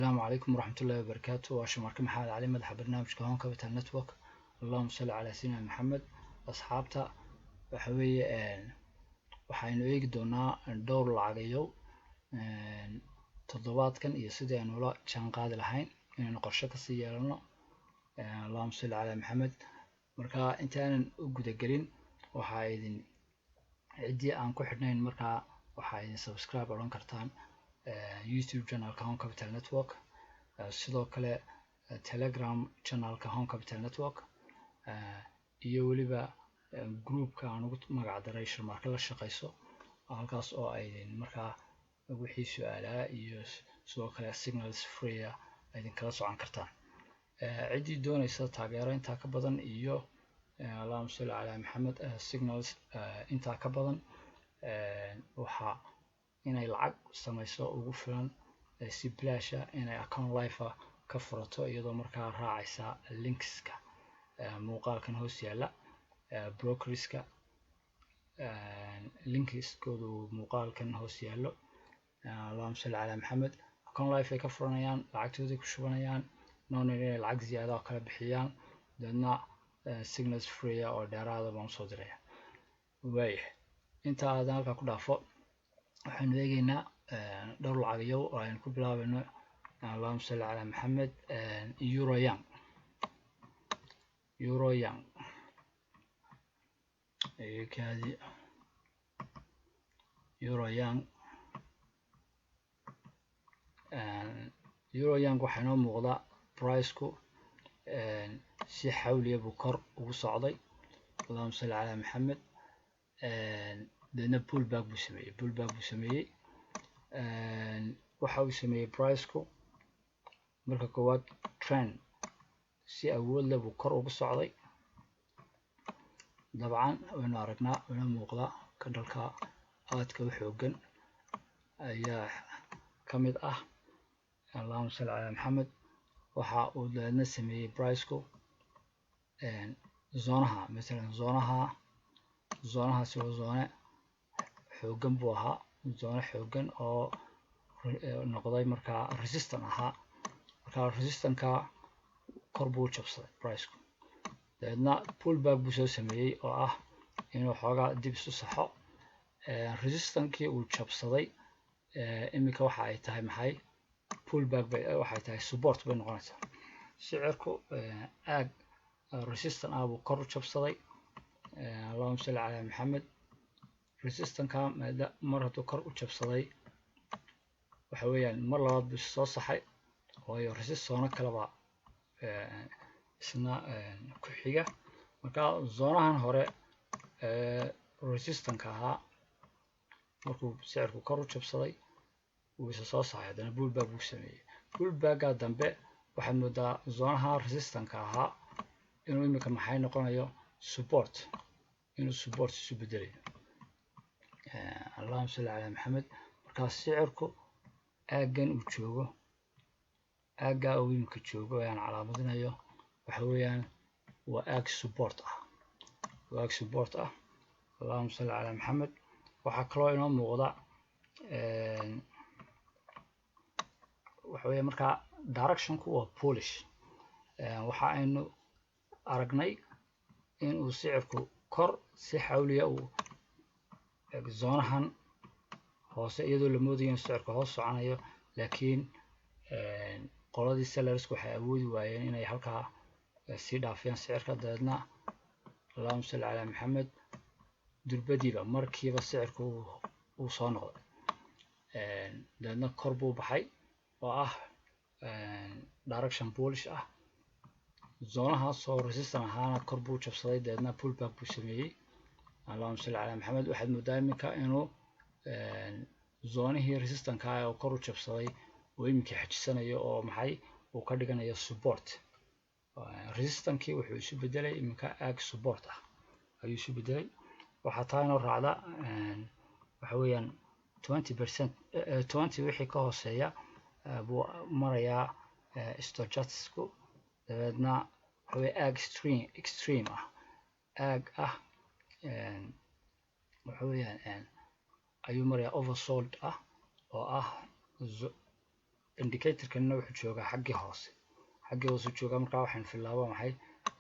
Asalaamu calaykum waraxmatullahi wabarakaatu. Waa Shamarka Maxamed Cali, madaxa barnaamijka Home Capital Network. Allahuma salli calaa sayidina Maxamed. Asxaabta, waxa weeye waxaynu eegi doonaa dhowr lacagayow toddobaadkan iyo sidii aynu ula jaan qaadi lahayn inaynu qorshe kasii yeelano. Allahuma salli calaa Maxamed. Marka intaanan u gudagelin, waxaa idin ciddii aan ku xidhnayn, markaa waxaa idin subscribe odhan kartaan YouTube channelka Home Capital Network, sidoo kale Telegram channelka Home Capital Network, iyo weliba groupka aan ugu magac daray Shirmarka la shaqeyso, halkaas oo aydin markaa wixii su-aalaa iyo sidoo kale signals free ah aydin kala socon kartaan. Ciddii doonaysa taageero intaa ka badan iyo, allahuma salli calaa Maxamed, signals intaa ka badan, waxaa inay lacag samayso ugu filan si bilaasha inay account live ka furato, iyadoo markaa raacaysa linkska muuqaalkan hoos yaalla, brokerska linkskoodu muuqaalkan hoos yaallo. Allahuma salli calaa Maxamed. Account live ay ka furanayaan, lacagtooday ku shubanayaan, noona inay lacag ziyaada oo kala bixiyaan, dabeedna signals free oo dheeraada baan usoo diraya. Waayahay, inta aadan halkaa ku dhaafo, waxaynu eegeynaa dhowr lacagayow oo aynu ku bilaabayno, allahuma salli calaa Maxamed, Euro yen. Euro yen kaadi, Euro yen, Euro yen waxaa inoo muuqda priceku si xawliya buu kor ugu socday, allahuma salli calaa Maxamed, deedna pullback buu sameeyey. Pullback buu sameeyey. Waxa uu sameeyey priceku marka koowaad trend si awood leh buu kor ugu socday. Dabcan waynu aragnaa, wayna muuqdaa, candleka aadka u xoogan ayaa ka mid ah. Allahuma salli calaa Maxamed. Waxa uu dabeedna sameeyey priceku zoneha, masalan zoneha, zonehaasi waa zone xoogan buu ahaa, zone xoogan oo noqday markaa resistant ahaa. Markaa resistantka kor buu u jabsaday priceku, dabeedna pullback buu soo sameeyey oo ah inuu xoogaa dib isu saxo resistantkii uu jabsaday. Iminka waxa ay tahay maxay? Pullback bay waxay tahay, support bay noqonaysaa. Sicirku aag resistant ah buu kor u jabsaday. Allahuma salli calaa Maxamed. Resistantka maada mar hadduu kor u jabsaday, waxa weeyaan mar labaad buu soo saxay, waayo resist zone kaleba isna ku xiga. Marka zonehan hore resistantka ahaa markuu sicirku kor u jabsaday, wuu isa soo saxay, haddana pullback buu sameeyey. Pullbacka dambe waxaad moodaa zoneha resistantka ahaa inuu iminka maxay noqonayo? Support, inuu support isu bedelayo. Allahuma salli calaa Maxamed. Markaa sicirku aaggan uu joogo, aaggaa uu iminka joogo ayaan calaamadinayo, waxa weeyaan waa aag support ah, waa aag support ah. Allahuma salli calaa Maxamed. Waxaa kaloo inoo muuqda waxa weeye markaa directionku waa bullish. Waxa aynu aragnay inuu sicirku kor si xawliya uu zonehan hoose, iyadoo la moodayo in sicirka hoos soconayo, laakiin qoladii sellersku waxay awoodi waayeen inay halkaa sii dhaafiyaan sicirka. Dabeedna, allahuma salli calaa Maxamed, durbadiiba markiiba sicirku uu soo noqday, dabeedna kor buu baxay oo ah direction bullish ah. Zonehaas oo resistant ahaana kor buu jabsaday, dabeedna pullback buu sameeyey. Allahuma salli calaa Maxamed. Waxaad moodaa iminka inuu zonehii resistantka ah oo kor u jabsaday oo iminka xajisanayo, oo maxay uu ka dhiganayo? Support. Resistantkii wuxuu isu bedelay iminka aag support ah ayuu isu bedelay. Waxaa taa inoo raacda waxa weeyaan 20%, 20 wixii ka hooseeya buu marayaa stochasticku. Dabeedna waxa weeye aag extreme ah, aag ah waxa weeyaan ayuu marayaa, oversold ah oo ah Indicatorkanna wuxuu joogaa xaggii hoose, xaggii hoose joogaa. Markaa waxaynu filaaba maxay?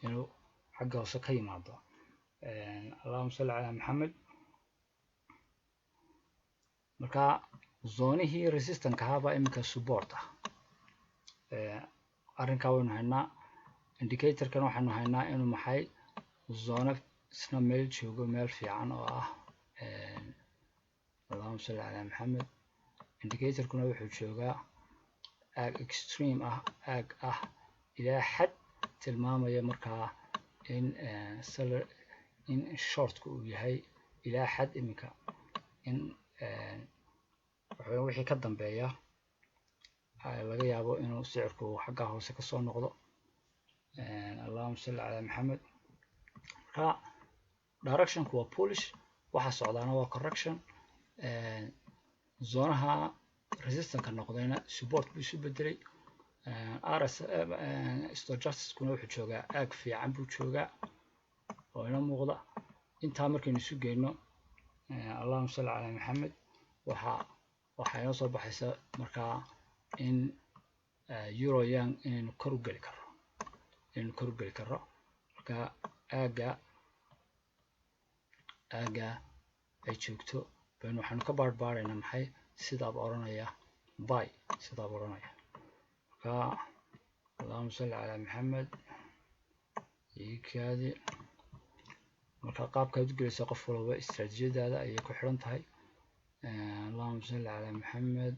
Inuu xagga hoose ka yimaado. Allahuma salli calaa Maxamed. Marka zonihii resistanceka ahaabaa iminka support ah. Arrinkaa waynu haynaa. Indicatorkan waxaynu haynaa inuu maxay zone isna meel joogo, meel fiican oo ah. Allahuma salli calaa Maxamed. Indicatorkuna wuxuu joogaa aag extreme ah, aag ah ilaa xad tilmaamaya markaa in seller, in shortka uu yahay ilaa xad iminka, in wixii ka dambeeya laga yaabo inuu sicirku xaggaa hoose kasoo noqdo. Allahuma salli calaa Maxamed. Marka directionku waa bullish, waxa socdaana waa correction. Zonaha resistanceka noqdayna support buu isu bedelay. RS stochastickuna wuxuu joogaa aag fiican buu joogaa oo ina muuqda. Intaa markaynu isu geyno, allahuma salli calaa Maxamed, waxaa inoo soo baxaysa markaa in euro yen inaynu kor u geli karro, inaynu kor u geli karro. Marka aagga ay joogto baynu waxaanu ka baarbaaraynaa maxay? Sidaaba odhanaya buy, sidaaba odhanaya. Marka allahuma salli calaa Maxamed, ikaadi. Marka qaabkaad u gelaysa qof walba istaraatiijiyadaada ayay ku xiran tahay. Allahuma salli calaa Maxamed.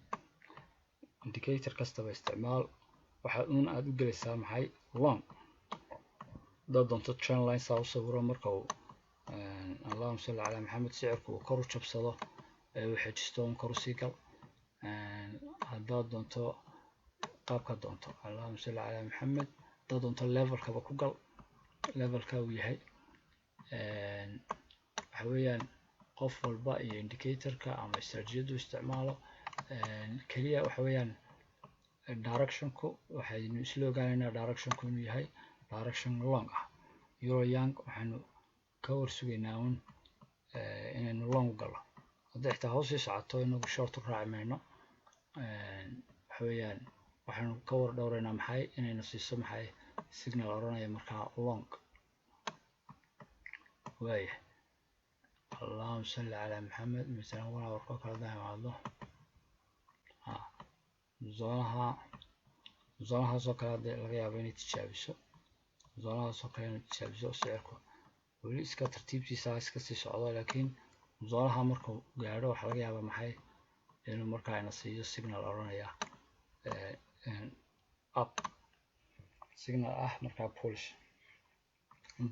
Indicator kastaba isticmaal, waxa uun aad u gelaysaa maxay? Long. Haddaad doonto trend line saa u sawiro, marka uu, allahuma salli calaa Maxamed, sicirku uu kor u jabsado ee uu xejisto un kor usii gal. Haddaad doonto, qaabkaad doonto. Allahuma salli calaa Maxamed. Haddaad doonto levelkaba ku gal, levelka uu yahay. Waxa weeyaan qof walba iyo indicatorka ama istaraatiijiyaddu isticmaalo. Keliya waxa weeyaan directionku, waxaynu isla ogaanaynaa directionku inuu yahay direction long ah. Euro yen waxaynu ka warsugaynaa un inaynu long gallo. Hadday xitaa hoos sii socoto, inagu short u raaci mayno. Waxa weeyaan waxaynu ka war dhowraynaa maxay? Inaynu siiso maxay? Signal odhanaya markaa long. Waaya, allahuma salli calaa Maxamed. Masalan 1 hour oo kale haddaan imaado, zonaha, zonahaas oo kale hadda laga yaabo inay tijaabiso, zonahaas oo kale inay tijaabiso. Sicirku weli iska tartiibtiisa iska sii socdo, laakiin zonaha markuu gaadho waxaa laga yaabaa maxay? Inuu markaa ina siiyo signal odhanaya up, signal ah markaa bullish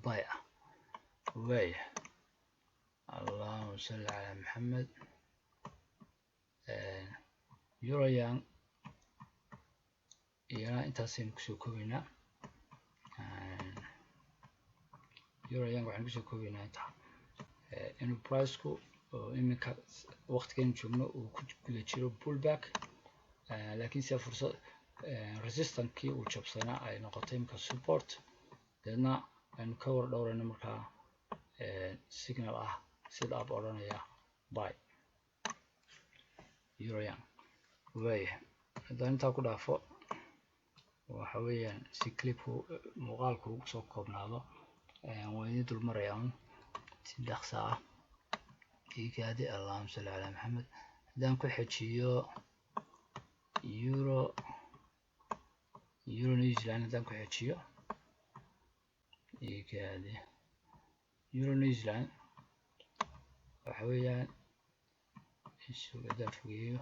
buy ah. Waaya, allahuma salli calaa Maxamed. Euro yen iyana intaasaynu kusoo koobaynaa. Euro yen waxaynu kusoo koobaynaa intaa, inuu priceku oo iminka waqtigan joogno uu ku guda jiro pullback, laakiin se fursad resistancekii uu jabsanaa ay noqotay iminka support. Deedna aynu ka war dhowrayno markaa signal ah sida up odhanaya buy euro yen. Waaya, haddaan intaa ku dhaafo, waxa weeyaan si clipku, muuqaalku ugu soo koobnaado, waan idin dul marayaa un si dhaqsa ah. Igaadi. Allahuma salli calaa Maxamed. Haddaan ku xejiyo euro New Zealand, haddaan ku xejiyo, igaadi. Euro New Zealand waxa weeyaan, haddaan fogeeyo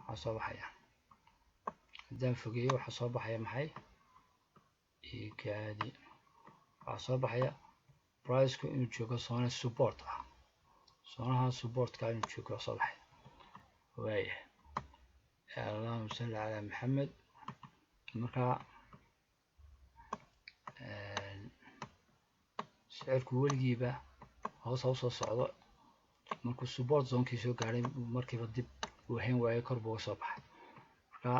waxaa soo baxaya, haddaan fogeeyo waxaa soo baxaya maxay? Igaadi. Waxaa soo baxaya priceku inuu joogo zone support ah, zonaha supportka inuu joogo soo baxaya. Waaya, allahuma salli calaa Maxamed. Marka sicirku weligiiba hoos ha usoo socdo, markuu support zonekii soo gaadhay markiiba dib uu hayn waayo, kor buu uga soo baxay. Marka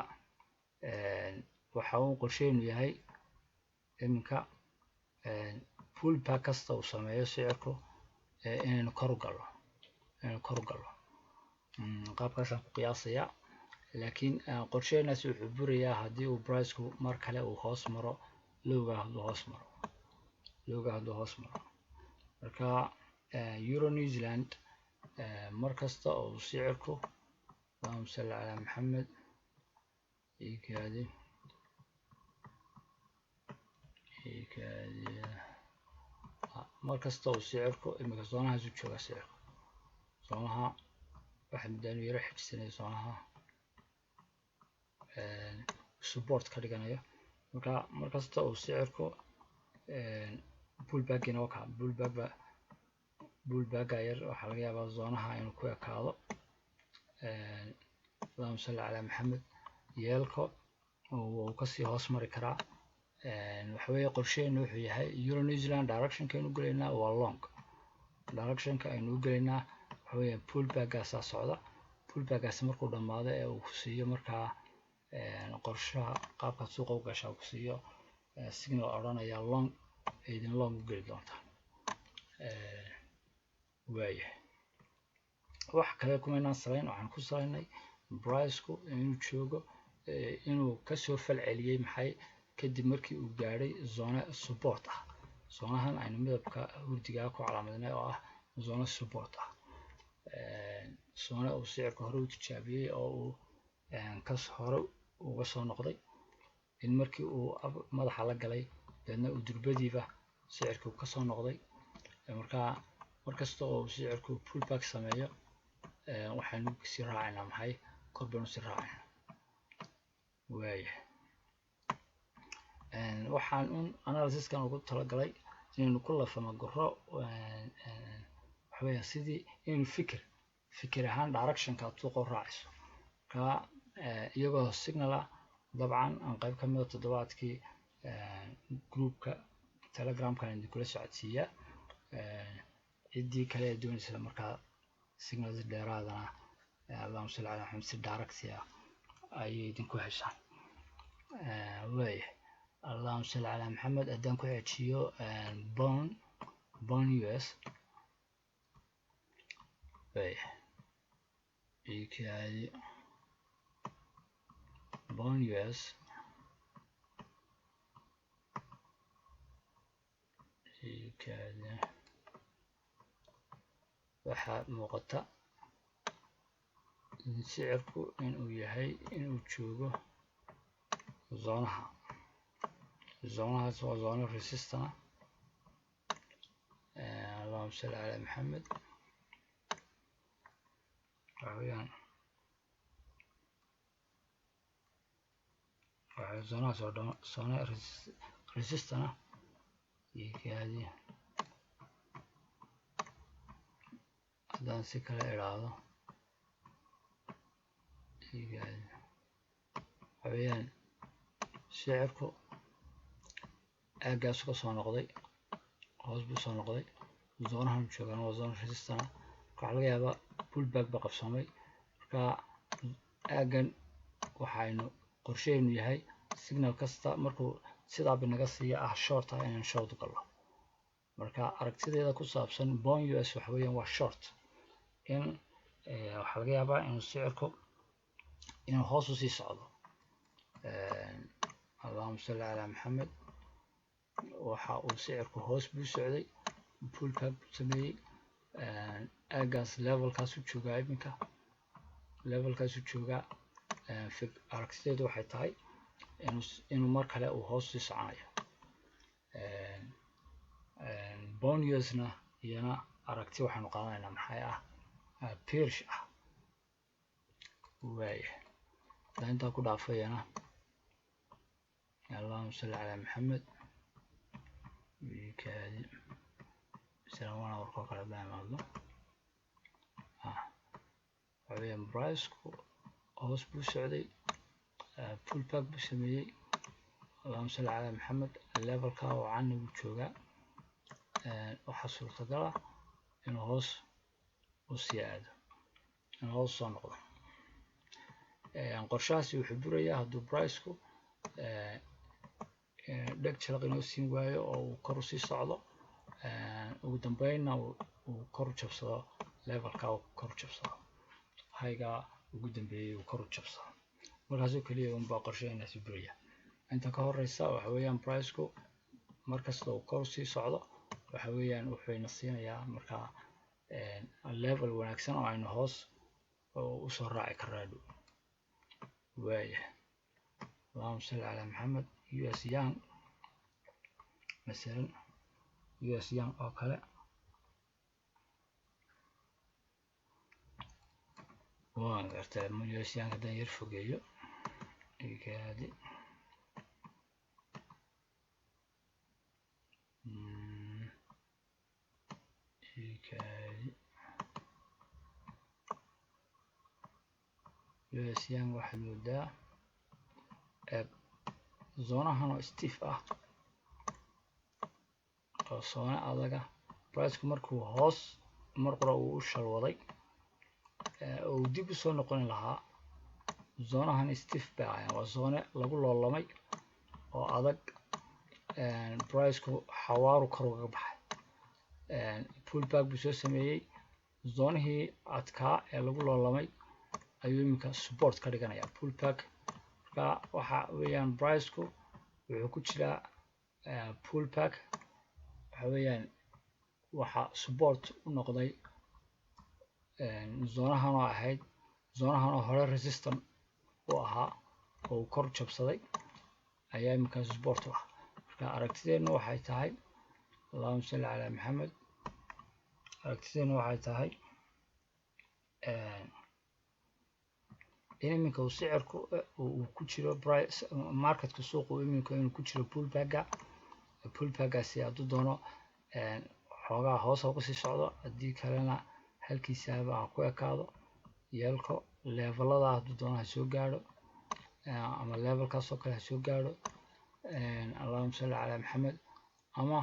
waxa uu qorsheynu yahay iminka pullback kasta uu sameeyo sicirku inaynu kor u gallo, inaynu kor u gallo. Qaabkaasaan ku qiyaasayaa. Laakiin qorsheheenaasi wuxuu burayaa haddii uu priceku mar kale uu hoos maro lowga, hadduu hoos maro lowga, hadduu hoos maro. Marka Euro New Zealand mar kasta oo uu sicirku, allahuma salli calaa Maxamed, ikaadi ikaadi, mar kasta uu sicirku imika zonehaas u joogaa, sicirku zoneha waxaad muddaa inuu yaro xejisanayo, zoneha support ka dhiganayo. Marka mar kasta uu sicirku pullbackina waa ka pullback ba, pullbacka yar waxaa laga yaabaa zoneha inuu ku ekaado. Allahuma salli calaa Maxamed, yeelko wuu kasii hoos mari karaa. Waxa weeye qorsheenu wuxuu yahay Euro New Zealand directionka aynu gelaynaa waa long. Directionka aynu u gelaynaa waxa weeye pullbackgaasaa socda. Pullbackgaasi markuu dhammaado ee uu ku siiyo markaa qorshaha qaabkaad suuqa u gashaa, ku siiyo signal odhanaya long, idin long u geli doontaa. Waayahay, wax kale kumaynaan salayn. Waxaan ku salaynay priceku inuu joogo, inuu kasoo falceliyey maxay kadib markii uu gaadhay zone support ah, zonehan aynu midabka hurdigaa ku calaamadnay oo ah zone support ah, zone uu sicirka hore u tijaabiyey oo uu kas hore uga soo noqday, in markii uu madaxa la galay deedna uu durbadiiba sicirkii kasoo noqday. Marka markasta oo sicirku pullback sameeyo, waxaynu sii raacaynaa maxay? Kor baynu sii raacaynaa. Waaya, waxaan un analysiskan ugu talagalay inaynu ku lafamaguro waxa weeya sidii inaynu fikir ahaan directionka aad suuqa u raacayso. Marka iyagoo signal ah, dabcan aan qayb ka mida toddobaadkii groupka Telegramkan idinkula socodsiiyaa. Ciddii kale ee doonaysa markaa signals dheeraadana, allahuma salli ala Maxamed, si direct ah ayay idinku heshaan. Waaya, allahuma salli calaa Maxamed, haddaan ku xejiyo pound US. Waaya, ikaadi, pound US ikaadi, waxaa muuqata sicirku inuu yahay inuu joogo zoneha. Zonehaas waa zone resistance. Allahuma salli calaa Maxamed, waxa weeyaan waxa zonehaas oo dhan zone resistance ah. Ikaadi, haddaan si kale idhaahdo, ikaadi, waxa weeyaan sicirku aagaasu ka soo noqday, hoos buu soo noqday. Zonehan joogaan waa zone resistance. Marka waxaa laga yaabaa pullback ba qabsoomay. Marka aaggan waxaynu qorshehaynu yahay signal kasta markuu sidaaba naga siiya ah short ah inaan short gallo. Marka aragtideeda ku saabsan pound US waxa weeyaan waa short. In waxaa laga yaabaa inuu sicirku inuu hoos usii socdo. Allahuma salli calaa Maxamed, waxa uu sicirku hoos buu socday, pullback buu sameeyey, aagaas levelkaasu joogaa iminka, levelkaasu joogaa. Aragtideedu waxay tahay inuu mar kale uu hoos sii soconayo. Pound USna iyana aragti waxaanu qaadanaynaa maxay ah? Bearish ah. Waaya, haddaan intaa ku dhaafo iyana, allahuma salli calaa Maxamed, kaadi, masalan 1 hour oo kale haddaan imaadno, waxa weeyaan priceku hoos buu socday, pullback buu sameeyey. Allahuma salli calaa Maxamed, levelka oo cana buu joogaa. Waxaa suurtagal ah inuu hoos u sii aado, inuu hoos soo noqdo. Qorshahaasi wuxuu burayaa hadduu priceku dheg jalaq inoo siin waayo oo uu kor usii socdo, ugu dambeynna uu kor u jabsado levelka, uu kor u jabsado highga ugu dambeeyey, uu kor u jabsado. Markaasoo keliya unbaa qorshaheenaasi buraya. Inta ka horeysa waxa weeyaan priceku markasta uu kor sii socdo, waxa weeyaan wuxuu ina siinayaa markaa level wanaagsan oo aynu hoos usoo raaci karnaa dhow. Waaya, allahuma salli calaa Maxamed. US yen masalan, US yen oo kale waan gartaa. US yen haddaan yar fogeeyo, igaadi igaadi. US yen waxaad moodaa zoneahan oo stiff ah oo zone adaga. Priceku markuu hoos mar qura uu u shalwaday oo uu dib usoo noqon lahaa, zoneahan stiff bay ahaayeen, waa zone lagu loolamay oo adag. Priceku xawaaru kor ugaga baxay, pullback buu soo sameeyey. Zonehii adkaa ee lagu loolamay ayuu iminka support ka dhiganaya pullback. Marka waxa weeyaan priceku wuxuu ku jiraa pullback. Waxa weeyaan waxa support u noqday zoneahan oo ahayd, zoneahan oo hore resistance u ahaa oo uu kor jabsaday ayaa iminka support u ah. Marka aragtideennu waxay tahay, allahuma salli calaa Maxamed, aragtideennu waxay tahay in iminka uu sicirku uu ku jiro price marketka suuqu iminka inuu ku jiro pullbacka. Pullbackaasi hadduu doono xoogaa hoos ha kusii socdo, haddii kalena halkiisaaba ha ku ekaado yeelko. Levelada hadduu doono ha soo gaadho ama levelkaas oo kale ha soo gaadho, allahuma salli calaa Maxamed, ama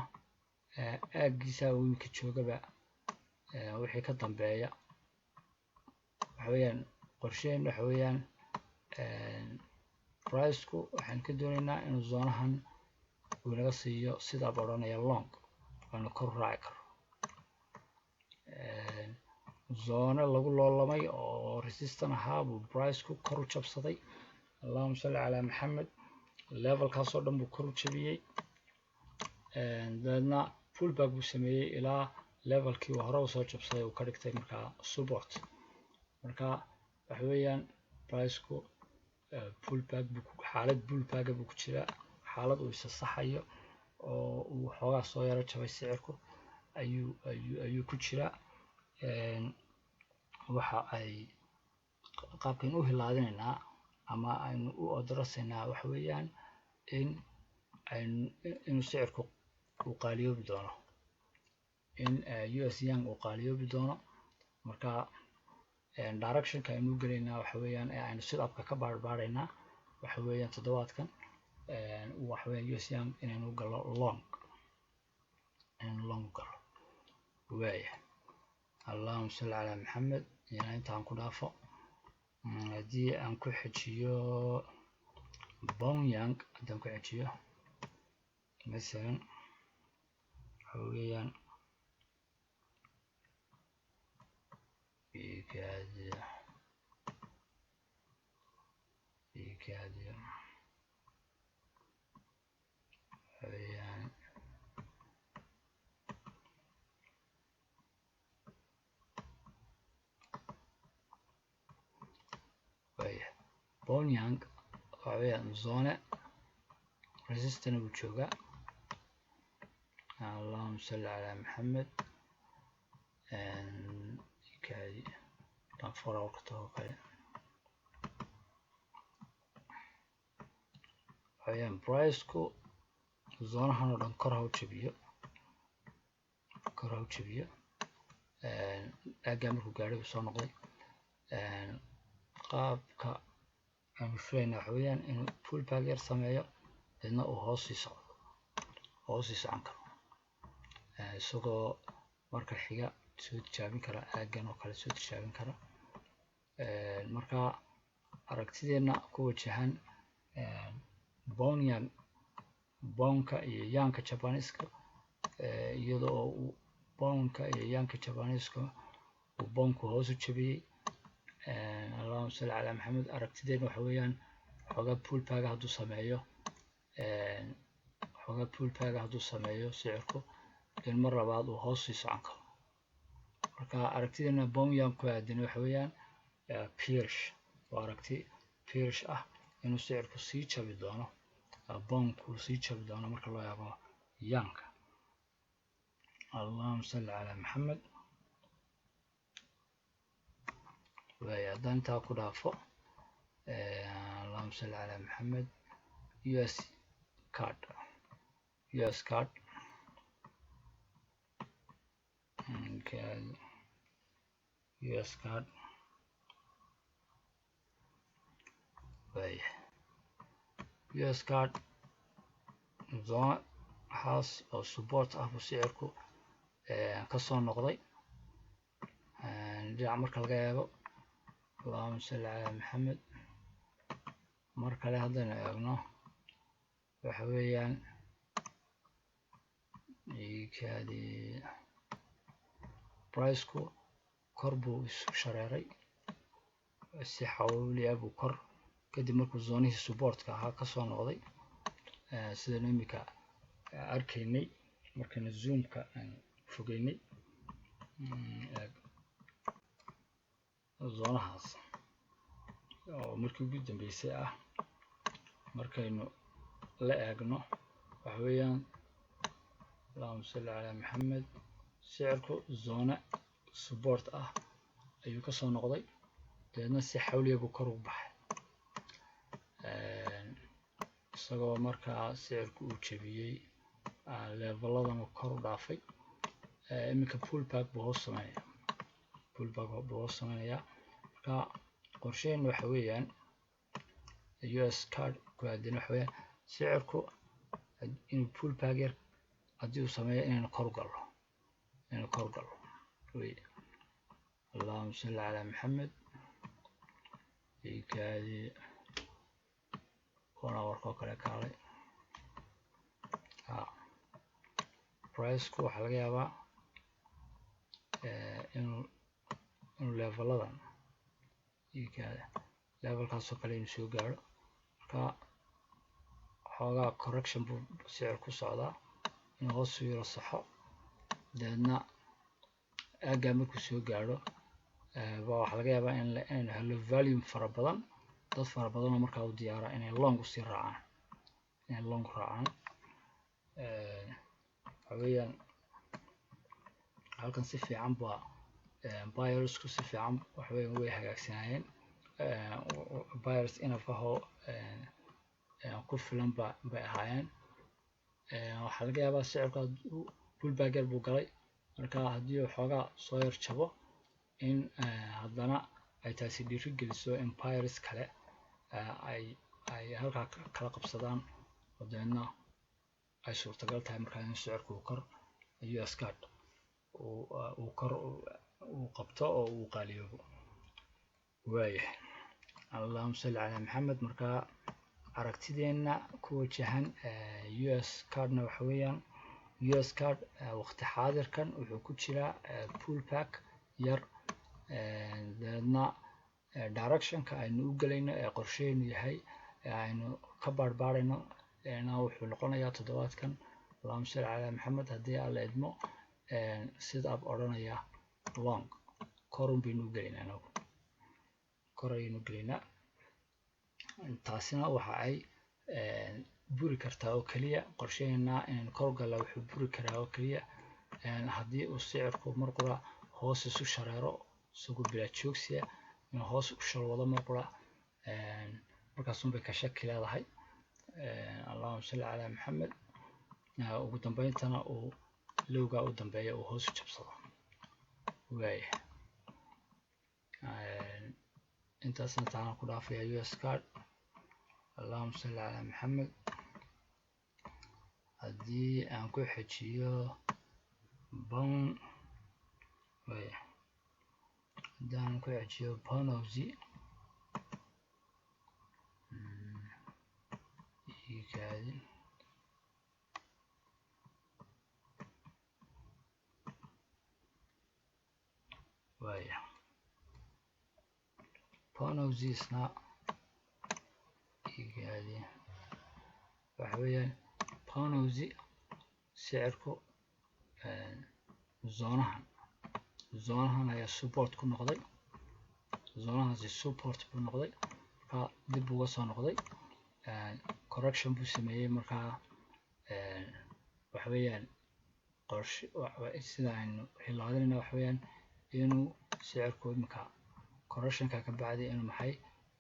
aaggiisa uu iminka joogaba wixii ka dambeeya. Waxa weeyaan qorsheen, waxa weeyaan priceku waxaan ka doonaynaa inuu zoneahan uu inaga siiyo sidaaba odhanaya long waanu kor raaci karo. Zone lagu loolamay oo resistance ahaa buu priceku kor u jabsaday, allahuma salli calaa Maxamed. Levelkaasoo dhan buu kor u jabiyey, dabeedna pullback buu sameeyey ilaa levelkii uu hore usoo jabsaday uu ka dhigtay markaa support. Marka waxa weeyaan priceku pullback buu, xaalad pullbacka buu ku jiraa, xaalad uu isa saxayo oo uu xoogaa soo yaro jabay sicirku ayuu ku jiraa. Waxa ay qaabkaynu u hilaadinaynaa ama aynu u odorasaynaa waxa weeyaan in aynu inuu sicirku uu qaaliyoobi doono, in US yen uu qaaliyoobi doono. Marka directionka aynu u gelaynaa waxa weeyaan ee aynu setupka ka baarbaaraynaa waxa weeyaan toddobaadkan waxa weeyaan US yen inaynu gallo long, inaynu long gallo. Waaya, allahuma salli calaa Maxamed. Iyana intaan ku dhaafo. Haddii aan ku xejiyo Pound yen, haddaan ku xejiyo masalan, waxa weeyaan ikaadiyo ikaadiyo, waxa weeyaan waaya Pound yen waxa weeyaan zone resistance buu joogaa, allahuma salli calaa Maxamed. Ikaadi haddaan 4 hour ka tago kale, waxa weeyaan priceku zoneahan oo dhan kor ha u jabiyo, kor ha u jabiyo. Aaggaa markuu gaadhay buu soo noqday. Qaabka aynu filayna waxa weeyaan inuu pullback yar sameeyo, deedna uu hoos sii socdo, hoos sii socon karo, isagoo marka xiga soo tijaabin kara aaggan oo kale soo tijaabin kara. Marka aragtideena ku wajahan Pound yen, poundka iyo yenka Japanese-ka, iyada oo uu poundka iyo yenka Japanese-ka uu poundku hoos u jabiyey, allahuma salli calaa Maxamed, aragtideena waxa weeyaan Xoogaa pullback hadduu sameeyo, xoogaa pullback hadduu sameeyo sicirku, in mar labaad uu hoos sii socon karo. Marka aragtidana pound yen ku aadan waxa weeyaan bearish, waa aragti bearish ah inuu sicirku sii jabi doono, poundku sii jabi doono marka loo eego yenka. Allahuma salli calaa Maxamed. Waaya, haddaan intaa ku dhaafo, allahuma salli calaa Maxamed, US CAD, US CAD, okay. US CAD, waaya, US CAD zone haas oo support ah buu sicirku kasoo noqday dhinac marka laga eego. Allahuma salli calaa Maxamed. Mar kale haddaynu eegno, waxa weeyaan ikadi priceku kor buu isu shareeray si xawli ah buu kor, kadib markuu zonihii supportka ahaa kasoo noqday, sidaynu imika arkaynay markaynu zoomka aan fogeynay zonahaas oo markii ugu dambeysay ah. Markaynu la eegno, waxa weeyaan, allahuma salli calaa Maxamed, sicirku zone support ah ayuu kasoo noqday, dabeedna si xawliya buu kor ugu baxay, isagoo markaa sicirku uu jebiyey leveladan uu kor u dhaafay. Iminka pullback buu hoos sameynaya, pullback buu hoos sameynayaa. Marka qorsheyn waxa weeyaan US CAD ku aadan waxa weeyaan sicirku inuu pullback yar haddii uu sameeyo, inaynu kor gallo, inaynu kor gallo wey. Allahuma salli calaa Maxamed. Ikaadi 1 hourka oo kale kaalay. Ha, priceku waxaa laga yaabaa inuu leveladan ikaada, levelkaasoo kale inuu soo gaaro. Marka xoogaa correction buu sicir ku socdaa, inuu hoos u yaro saxo, dabeedna aaggaa markuu soo gaaro ba waxaa laga yaabaa in inaynu helo volume fara badan, dad fara badan oo markaa u diyaara inay long usii raacaan, inay long raacaan. Waxa weeyaan halkan si fiican ba buyersku si fiican waxa weeyaan way hagaagsanaayeen. Buyers enough ahoo ku filan ba bay ahaayeen. Waxaa laga yaabaa sicirku pullback yar buu galay, marka haddii uu xoogaa soo yar jabo, in haddana ay taasi dhiiri geliso in buyers kale ay halkaa kala qabsadaan, oo dabeedna ay suurtagal tahay markaa in sicirku uu kor US CAD uu kor uu qabto oo uu qaaliyoobo. Waayahay, allahuma salli calaa Maxamed. Markaa aragtideenna ku wajahan US CADna waxa weeyaan US CAD waqti xaadirkan wuxuu ku jiraa pullback yar, dabeedna directionka aynu u gelayno ee qorsheynu yahay ee aynu ka baarbaarayno na wuxuu noqonayaa toddobaadkan, allahuma salli calaa Maxamed, haddii Alla idmo, sida ab odhanaya long korun baynu u gelaynaa, inagu kor ayaynu gelaynaa. Taasina waxa ay buri kartaa oo keliya, qorsheynaa inaynu kor gallaa wuxuu buri karaa oo keliya haddii uu sicirku mar qura hoos isu shareero, isagoo bilaa joogsiya inuu hoos u shalwado mar qura, markaasun bay ka shaki leedahay. Allahuma salli calaa Maxamed. Ugu dambeyntana uu lowgaa u dambeeya uu hoos u jabsado. Waaya, intaasna taana ku dhaafaya US CAD. Allahuma salli calaa Maxamed. Haddii aan ku xejiyo pound, waaya, haddii aan ku xejiyo pound Aussie, ikaadi, waaya, pound Aussiesna Igaadi, waxa weeyaan pound Aussie sicirku zoneahan ayaa support ku noqday. Zoneahaasi support buu noqday. Markaa dib uga soo noqday, correction buu sameeyey. Markaa waxa weeyaan qorshe sida aynu hilaadinayna waxa weeyaan inuu sicirku imika correctionka ka bacdi inuu maxay,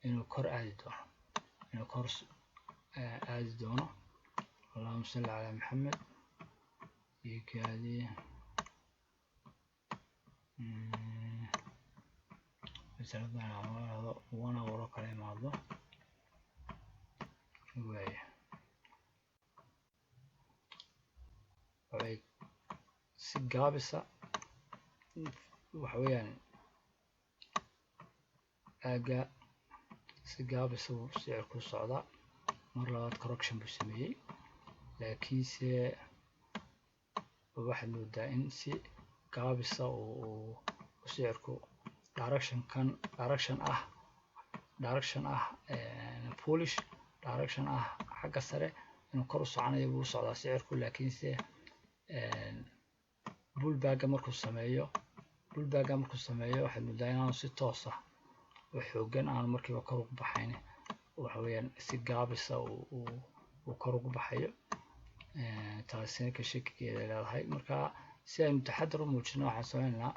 inuu kor aadi doono, inuu kor aadi doono. Allahuma salli calaa Maxamed. Igaadi, masalan 1 hour oo kale imaado waaya. Waxay si gaabisa waxa weeyaan aagga si gaabisa buu sicirku socdaa. Mar labaad correction buu sameeyey, laakiinse waxaad moodaa in si gaabisa uu sicirku directionkan, direction ah bullish direction ah, xagga sare inuu kor u soconayo buu u socdaa sicirku. Laakiinse pullbacka markuu sameeyo waxaad moodaa inaanu si toos ah oo xoogan aanu markiiba kor ugu baxayn. Waxa weeyaan si gaabisa uu kor ugu baxayo. Taasina ka shakigeeda leedahay. Marka si aynu taxadar u muujino, waxaan sameynaynaa,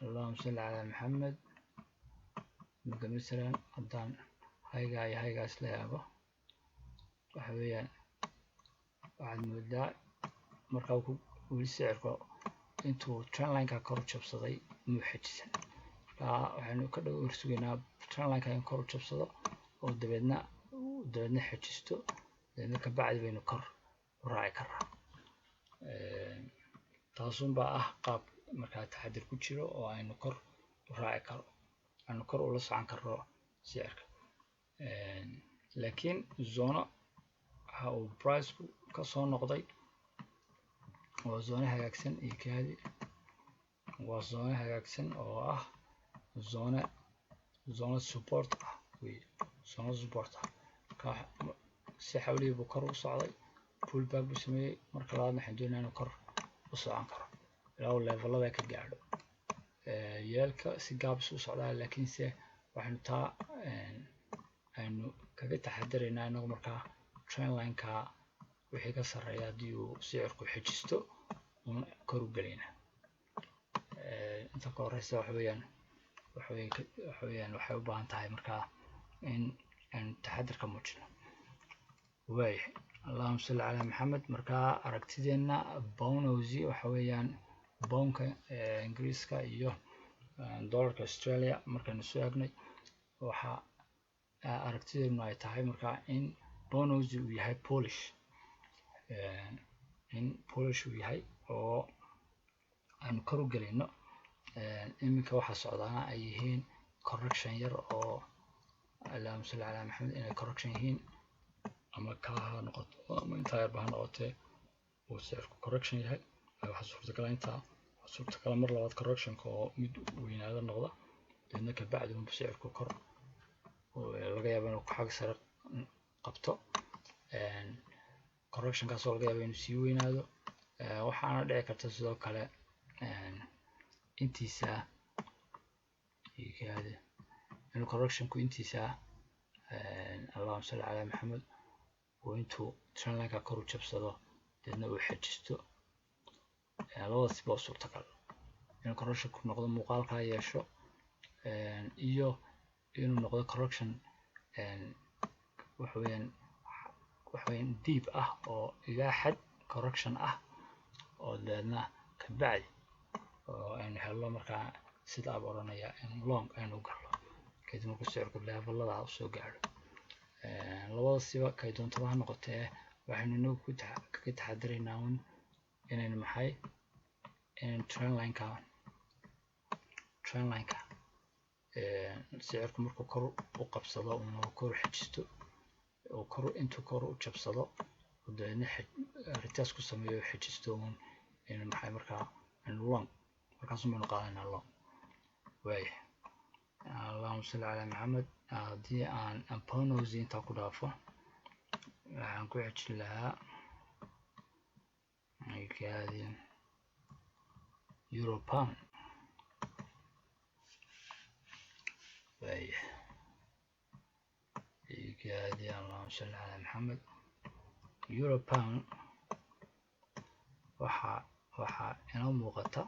allahuma salli calaa Maxamed, imika masalan haddaan highgaa iyo highgaas la eego, waxa weeyaan waxaad moodaa markaa weli sicirka intuu trendlineka kor u jabsaday muu xejisan. Marka waxaynu ka dhow horsugaynaa trendlineka in kor u jabsado oo dabeedna xejisto, dabeedna kabacdi baynu kor u raaci karaa. Taasunbaa ah qaab markaa taxadir ku jiro oo aynu kor u raaci karo, aynu kor ula socon karno sicirka. Laakiin zone waxa uu priceku kasoo noqday waa zone hagaagsan iyo kaadi, waa zone hagaagsan oo ah zone support ah wey, zone support ah. Marka si xawlihii buu kor u socday, pullback buu sameeyey. Marka labaadna waxaan doonaya inuu kor u socon karo ilaa uu levelada ka gaadho. Yeelka si gaabis u socdaa, laakiinse waxaynu taa aynu kaga taxadaraynaa inagu markaa trendlineka wixii ka sarreeya haddii uu sicirku xejisto uun kor u gelaynaa. Inta ka horeysa waxa weeyaan waxay u baahan tahay markaa in aynu taxadir ka muujino. Waayahay, allahuma salli calaa Maxamed. Markaa aragtideenna pound Aussie waxa weeyaan poundka Ingiriiska iyo dollarka Australia markaynu soo eegnay, waxa aragtideenu ay tahay markaa in pound Aussie uu yahay bullish, in bullish uu yahay oo aanu kor u gelayno. Iminka waxaa socdaana ay yihiin correction yar oo, allahuma salli calaa Maxamed, inay correction yihiin ama kaa ha noqoto ama intaa yarba ha noqotee uu sicirku correction yahay. Waxaa suurtagala intaa, waxaa suurtagala mar labaad correctionka oo mid weynaada noqda, deedna kabacdi unbu sicirku kor laga yaabo inuu xag sare qabto. Correctionkaasoo laga yaabo inuu sii weynaado. Waxaana dhici karta sidoo kale intiisa inuu correctionku intiisa, allahuma salli calaa Maxamed, uu intuu trendlineka kor u jabsado deedna uu xejisto. Labada siba oo suurtagal inuu correctionku noqdo, muuqaalkaa yeesho, iyo inuu noqdo correction waxa weeyaan deep ah oo ilaa xad correction ah oo dabeedna kabacdi oo aynu helno markaa sida ab odhanaya in long aynu galno kadib markuu sicirku levelada usoo gaadho. Labada siba kay doontaba ha noqotee, waxaynu inagu kaga taxadaraynaa un inaynu maxay, inaynu trendlineka sicirku markuu kor u qabsado una kor u xejisto oo kor intuu kor u jabsado oo dabeedna retest ku sameeyo, xejisto un, in maxay markaa aynu long markaasun baynu qaadanaa long. Waaya, allahuma salli calaa Maxamed. Haddii aan pound Aussie intaa ku dhaafo, waxaan ku xejin lahaa kaadi euro pound. Waaya, kaadi. Allahuma salli calaa Maxamed. Euro pound waxaa inoo muuqata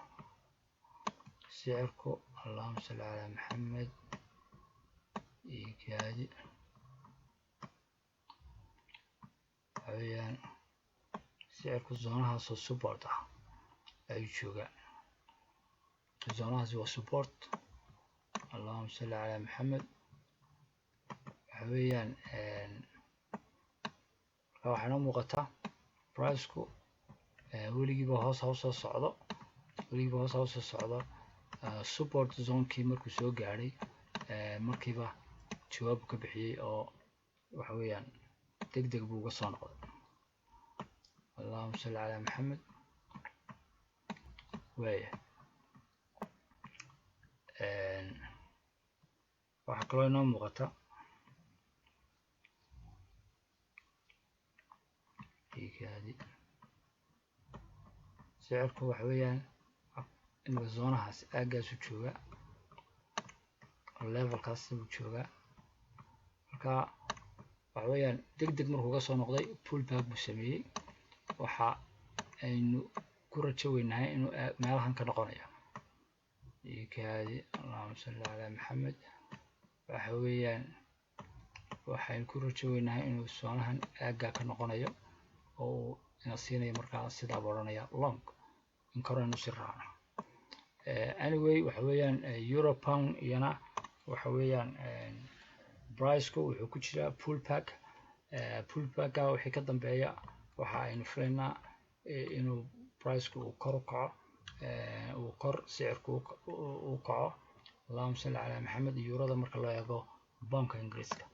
sicirku, allahuma salli calaa Maxamed, ikaadi, waxa weeyaan sicirku zonehaasoo support ah ayuu joogaa. Zonehaasi waa support. Allahuma salli calaa Maxamed. Waxa weeyaan marka waxaa inoo muuqata priceku weligiiba hoos ha usoo socdo, weligiiba hoos ha usoo socdo. Support zonekii markuu soo gaadhay, markiiba jawaab ka bixiyey oo waxa weeyaan deg deg buu uga soo noqday. Allahuma salli calaa Maxamed. Waaya, waxaa kaloo inoo muuqata, ikaadi, sicirku waxa weeyaan imika zonehaas aaggaasuu joogaa, levelkaas buu joogaa. Marka waxa weeyaan deg deg markuu ka soo noqday, pullback buu sameeyey. Waxa aynu ku rajo weynahay inuu meelahan ka noqonayo. Ikaadi. Allahuma salli calaa Maxamed. Waxa weeyaan waxaynu ku rajo weynahay inuu zonehan aaggaa ka noqonayo oo uu ina siinayo markaa sidaaba odhanaya long in kor aynu si raacno. Anyway, waxa weeyaan euro pound iyana waxa weeyaan priceku wuxuu ku jiraa pullback. Pullbacka wixii ka dambeeya waxa aynu filaynaa inuu priceku uu kor u kaco, uu kor sicirku u kaco. Allahuma salli calaa Maxamed. Eurada marka loo eego poundka Ingiriiska.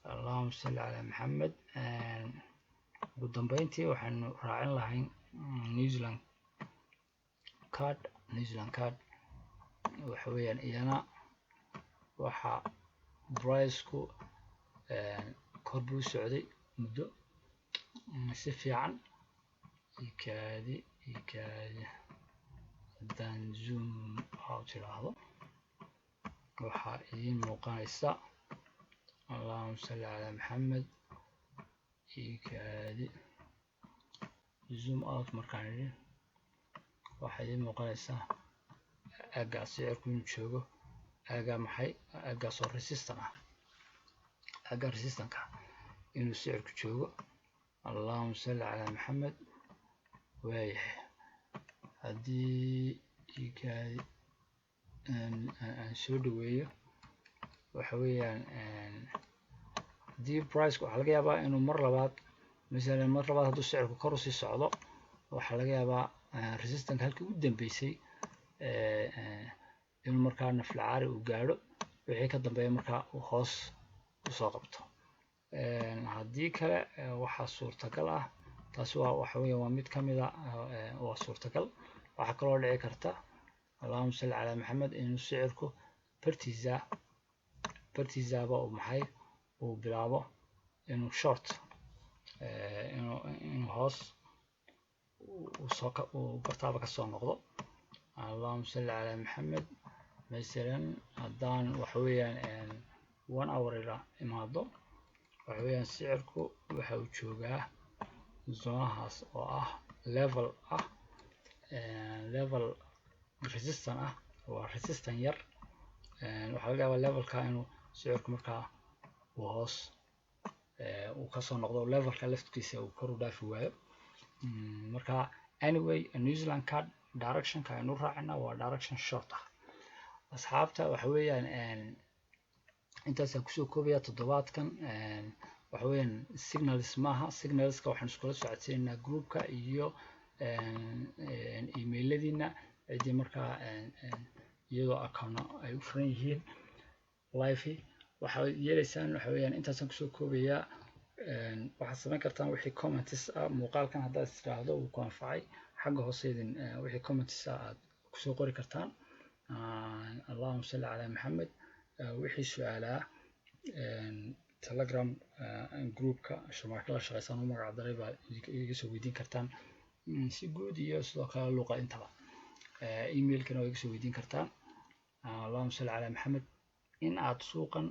Allahuma salli calaa Maxamed. Ugu dambeyntii waxaynu raacin lahayn New Zealand CAD. New Zealand CAD waxa weeyaan iyana waxa priceku kor buu socday muddo si fiican. Ikaadi, ikaadi. Haddaan zoom out idhaahdo, waxaa idiin muuqanaysa, allahuma salli calaa Maxamed, ikaadi, zoom out markaan idhi, waxaa idiin muuqanaysa aaggaa sicirku inuu joogo aaggaa. Maxay aaggaas oo resistance ah, aaggaa resistanceka inuu sicirku joogo. Allahuma salli calaa Maxamed. Waayahay, haddii ikaadi aan soo dhaweeyo, waxa weeyaan haddii price waxaa laga yaabaa inuu mar labaad, masalan mar labaad hadduu sicirku kor usii socdo, waxaa laga yaabaa resistance halkii u dambeysay inuu markaa naflacaari uu gaadho, wixii ka dambeeya markaa uu hoos usoo qabto. Haddii kale waxaa suurtagal ah, taasi waa waxa weya waa mid kamid a, waa suurtagal. Waxaa kaloo dhici karta, allahuma salli calaa Maxamed, inuu sicirku bartiisaaba uu maxay uu bilaabo inuu short, inuu hoos usoo uu bartaaba kasoo noqdo. Allahuma salli calaa Maxamed. Masalan haddaan waxa weeyaan one hour ila imaado, waxa weeyaan sicirku waxa uu joogaa zonehaas oo ah level ah, level resistance ah, waa resistance yar. Waxaa laga yaabaa levelka inuu sicirku markaa uu hoos uu kasoo noqdo, levelka laftiisa uu kor u dhaafi waayo. Marka anyway, New Zealand CAD directionka aynu raacina waa direction short ah. Asxaabta, waxa weeyaan intaasaan kusoo koobaya toddobaadkan. Waxa weeyaan signals maaha, signalska waxaan iskula socodsiinaynaa groupka iyo emailadiina, ciddii markaa iyadoo account ay u furan yihiin live waxaad yeelaysaan. Waxa weeyaan intaasaan kusoo koobayaa. Waxaad samayn kartaan wixii comments ah muuqaalkan haddaad istiraahdo wuu ku anfacay, xagga hoose idin wixii comments ah aad kusoo qori kartaan. Allahuma salli calaa Maxamed. Wixii su-aalaa. Telegram groupka Sharmaarke la shaqeysan u magac daray baa iga soo weydiin kartaan si guud iyo sidoo kale luuqa intaba. Emailkana waa iga soo weydiin kartaan. Allahuma salli calaa Maxamed. In aad suuqan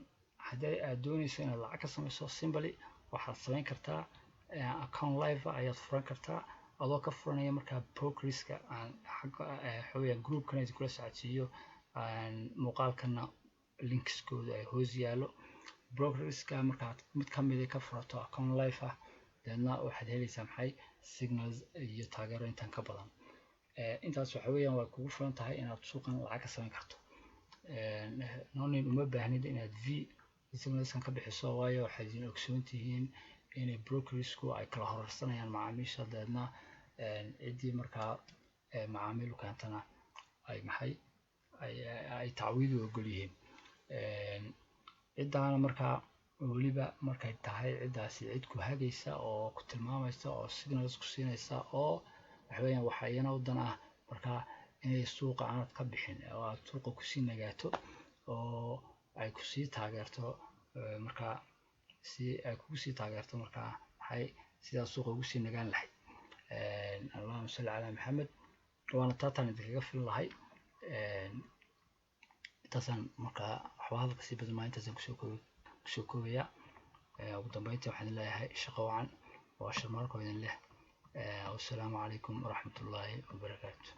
haddii aad dooneyso inaad lacag ka samayso, simply waxaad samayn kartaa account live ayaad furan kartaa, adoo ka furanaya markaa brokerska aan xawaya groupkana idinkula socodsiiyo, muuqaalkana linkskooda ay hoos yaallo. Brokerska markaad mid kamida ka furato account live ah, deedna waxaad helaysaa maxay? Signals iyo taageero intan ka badan. Intaas waxa weeyaan waa kugu furan tahay inaad suuqan lacag ka samayn karto. Nonin uma baahnid inaad v signalskan ka bixiso, waayo waxaad idin ogsoon tihiin inay brokersku ay kala horarsanayaan macaamiisha, dabeedna ciddii markaa macaamiil u keentana ay maxay ay tacwiid u ogol yihiin ciddaana. Markaa weliba markay tahay ciddaasi cid ku hagaysa oo ku tilmaamaysa oo signals ku siinaysa, oo waxa weeyaan waxa iyana u dan ah markaa inay suuqa aanad ka bixin oo aad suuqa kusii nagaato oo ay kusii taageerto, markaa si ay kugu sii taageerto markaa maxay sidaas suuqa ugu sii nagaan lahayd. Allahuma salli calaa Maxamed. Waana taataan idinkaga filin lahay intaasaan. Markaa waxba hadalka sii badan maa, intaasaan kusoo koobaya. Ugu dambeyntii waxaan idin leeyahay shaqo wacan. Waa Sharmaarko idin leh. Wassalaamu calaykum waraxmatullaahi wabarakaatu.